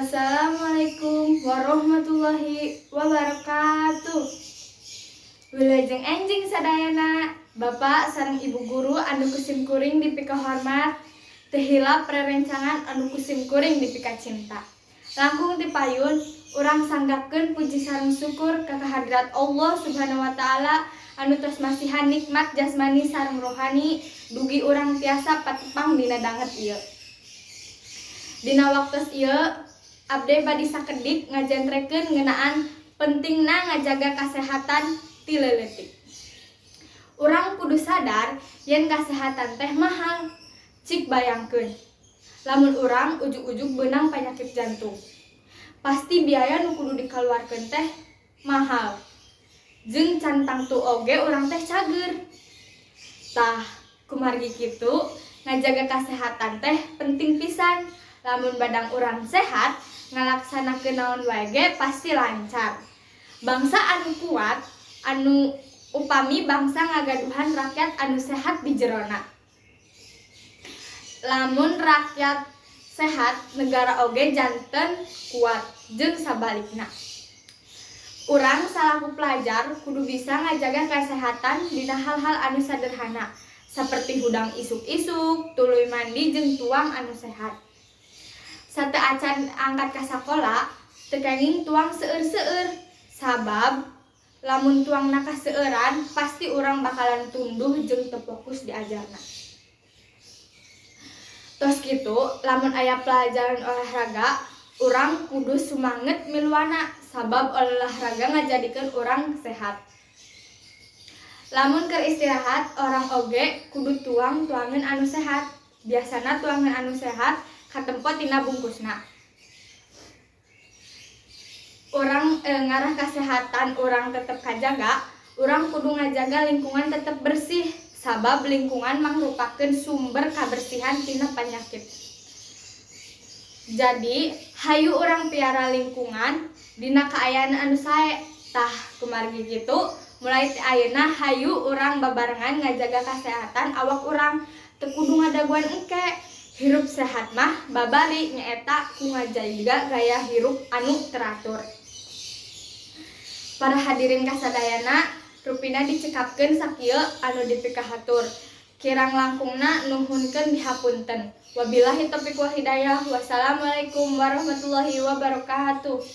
Assalamualaikum warahmatullahi wabarakatuh. Wilujeng enjing sadayana, Bapak sareng Ibu guru anu ku sim kuring dipikahormat, teu hilap rerencangan anu ku sim kuring dipikacinta. Langkung ti payun, urang sanggakeun puji sareng syukur ka kehadirat Allah Subhanahu wa Taala anu tos masihan nikmat jasmani sareng rohani dugi urang tiasa patepang dina danget ieu. Dina waktos ieu abdi bade sakedik ngajentrekeun ngeunaan pentingna ngajaga kasehatan ti leutik. Urang kudu sadar yen kasehatan teh mahal. Cik bayangkeun, lamun urang ujug-ujug beunang panyakit jantung. Pasti biaya nu kudu dikaluarkeun teh mahal. Jeung can tangtu oge urang teh cager. Tah, kumargi kitu ngajaga kasehatan teh penting pisan. Lamun badan urang sehat, ngalaksanakeun naon wae ge pasti lancar. Bangsa anu kuat anu upami bangsa ngagaduhan rakyat anu sehat di jerona. Lamun rakyat sehat, negara oge janten kuat jeung sabalikna. Urang salaku pelajar kudu bisa ngajaga kesehatan dina hal-hal anu sederhana seperti hudang isuk-isuk, tuluy mandi jeung tuang anu sehat. Sateuacan angkat ka sakola, teu kenging tuang seueur-seueur, sabab lamun tuangna kaseueuran pasti urang bakalan tunduh jeung teu fokus diajarna. Tos kitu, lamun aya pelajaran olahraga, urang kudu sumanget miluanna sabab olahraga ngajadikeun urang sehat. Lamun keur istirahat, urang oge kudu tuang tuangan anu sehat. Biasana tuangan anu sehat katempo tina bungkusna. Urang ngarah kesehatan urang tetep kajaga, urang kudu ngajaga lingkungan tetep bersih, sabab lingkungan mangrupakeun sumber kabersihan tina panyakit. Jadi, hayu urang piara lingkungan dina kaayaan anu sae. Tah, kumargi kitu, mulai ti ayeuna hayu urang babarengan ngajaga kesehatan awak urang, teu kudu ngadagoan engke. Hirup sehat mah babari nyaeta ku ngajaga gaya hirup anu teratur. Para hadirin kasadayana, rupina dicekapkeun sakieu anu dipikahatur. Kirang langkungna nuhunkeun dihapunten. Wabillahi taufiq wal hidayah. Wassalamualaikum warahmatullahi wabarakatuh.